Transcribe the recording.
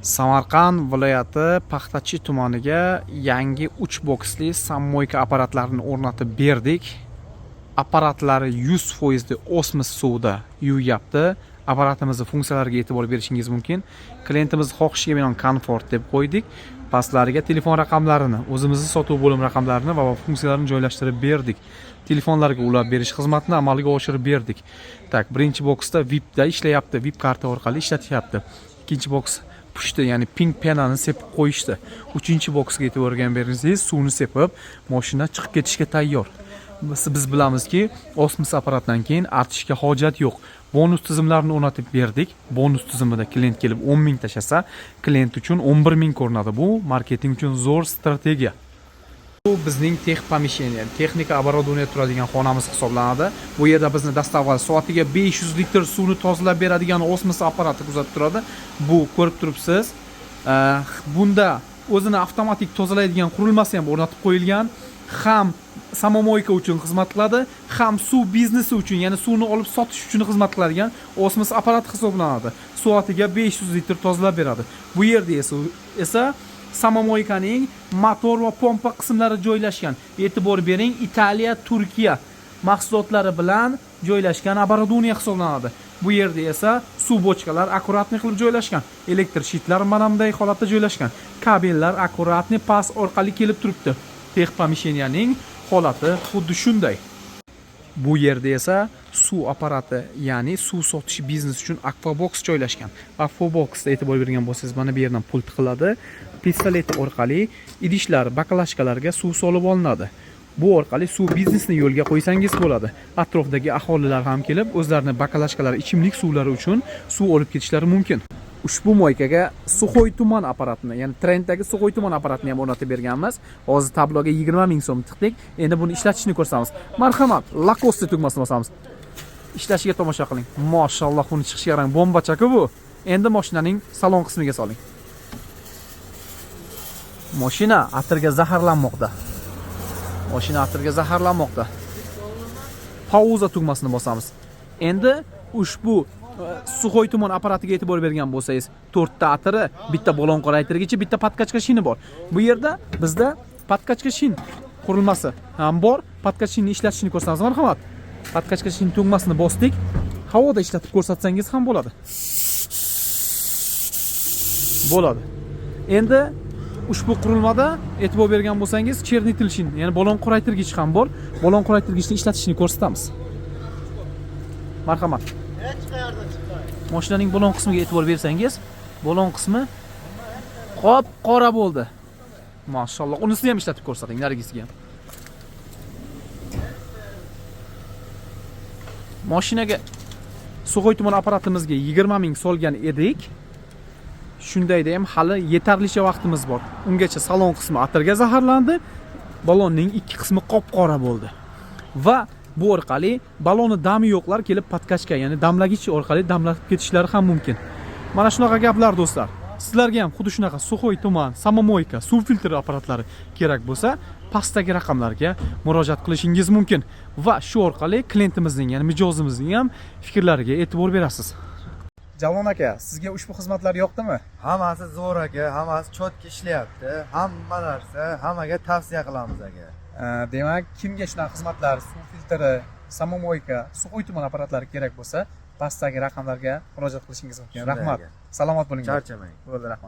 Samarqand viloyati Paxtachi tumaniga yangi 3 boksli самомойка apparatlarini o'rnatib berdik. Apparatlari 100% osmos suvida yuvyapti. Apparatimizni funksiyalariga e'tibor berishingiz mumkin. Klientimiz xohishiga binoan komfort deb qo'ydik. Pastlariga telefon raqamlarini, o'zimizni sotuv bo'lim raqamlarini va funksiyalarini joylashtirib berdik. Telefonlarga ulab berish xizmatini amalga oshirib berdik. Так, birinchi boksda VIPda ishlayapti, VIP karta orqali ishlatyapti. Ikkinchi boks pushti, ya'ni pink пена ni sepib qo'yishdi. Uchinchi boksga e'tibor bersangiz, suvni sepib, mashina chiqib ketishga tayyor. Biz bilamizki, osmos apparatdan keyin artishga hojat yo'q. Bonus tizimlarini o'rnatib berdik. Bonus tizimida klient kelib 10 ming tashlasa, klient uchun 11 ming ko'rinadi. Bu marketing uchun zo'r strategiya. Bu bizning тех помещение, texnika оборудование turadigan xonamiz hisoblanadi. Bu yerda bizni dastavval soatiga 500 litr suvni tozalab beradigan osmos apparati kuzatib turadi. Bu ko'rib turibsiz. Bunda o'zini avtomatik tozalaydigan qurilmasi ham o'rnatib qo'yilgan. Ham самомойка uchun xizmat qiladi, ham suv biznesi uchun, ya'ni suvni olib sotish uchun xizmat qiladigan osmos apparati hisoblanadi. Soatiga 500 litr tozalab beradi. Bu yerda esa самомойка ning motor va pompa qismlari joylashgan. E'tibor bering, Italiya, Turkiya mahsulotlari bilan joylashgan оборудование hisoblanadi. Bu yerda esa suv bochkalar аккуратный qilib joylashgan. Elektr щит lar mana bunday holatda joylashgan. Kabellar аккуратный pas orqali kelib turibdi. Тех помещения ning holati xuddi shunday. Bu yerda esa suv apparati, ya'ni suv sotish biznesi uchun Aquabox joylashgan. Aquaboxda e'tibor bergan bo'lsangiz, mana bu yerdan pult qiladi. Pistolet orqali idishlar, баклажка larga suv solib olinadi. Bu orqali suv biznesini yo'lga qo'ysangiz bo'ladi. Atrofdagi aholilar ham kelib, o'zlarini баклажка lari, ichimlik suvlari uchun suv olib ketishlari mumkin. Ushbu мойка ga сухой tuman apparatini, ya'ni trenddagi сухой tuman apparatini ham o'rnatib berganmiz. Hozir tabloga 20 ming so'm tiqdik. Endi buni ishlatishni ko'rsamiz. Marhamat, Lacoste tugmasini bosamiz. Ishlashiga tomosha qiling. Mashalloh, uni chiqishiga qarang, bombacha-ku bu. Endi mashinaning salon qismiga soling. Mashina atirga zaharlanmoqda. Mashina atirga zaharlanmoqda. Pauza tugmasini bosamiz. Endi ushbu сухой tuman apparatiga e'tibor bergan bo'lsangiz, to'rtta atiri, bitta balon qoraytirgichi, bitta подкачка shini bor. Bu yerda bizda подкачка shin qurilmasi ham bor. Подкачка shinni ishlatishni ko'rsatamiz, marhamat. Подкачка shin tugmasini bosdik. Havoda ishlatib ko'rsatsangiz ham bo'ladi. Bo'ladi. Endi ushbu qurilmada e'tibor bergan bo'lsangiz, чернитель shin, ya'ni balon qoraytirgich ham bor. Balon qoraytirgichni ishlatishni ko'rsatamiz. Marhamat. Mashinaning balon qismiga e'tibor bersangiz, balon qismi qop qora bo'ldi. Mashalloh. Unisini ham ishlatib ko'rsating, narigisiga ham. Mashinaga сухой tuman apparatimizga 20 ming solgan edik. Shundayda ham hali yetarlicha vaqtimiz bor. Ungacha salon qismi atirga zaharlandi, balonning ikki qismi qop-qora bo'ldi. Va bu orqali balonni dami yo'qlar kelib подкачка, ya'ni damlagich orqali damlatib ketishlari ham mumkin. Mana shunaqa gaplar, do'stlar. Sizlarga ham xuddi shunaqa сухой tuman, самомойка, suv filtr apparatlari kerak bo'lsa, pastdagi raqamlarga murojaat qilishingiz mumkin va shu orqali klientimizning, ya'ni mijozimizning ham fikrlariga e'tibor berasiz. Javlon aka, sizga ushbu xizmatlar yoqdimi? Hammasi zo'r aka, hammasi чётко ishlayapti. Hamma narsa, hammaga tavsiya qilamiz aka. Demak, kimga shunaqa xizmatlar, suv filtri, самомойка, сухой tuman apparatlari kerak bo'lsa, pastdagi raqamlarga murojaat qilishingiz mumkin. Shunday Rahmat. aka. Salomat bo'ling. Charchamang. Bo'ldi, rahmat.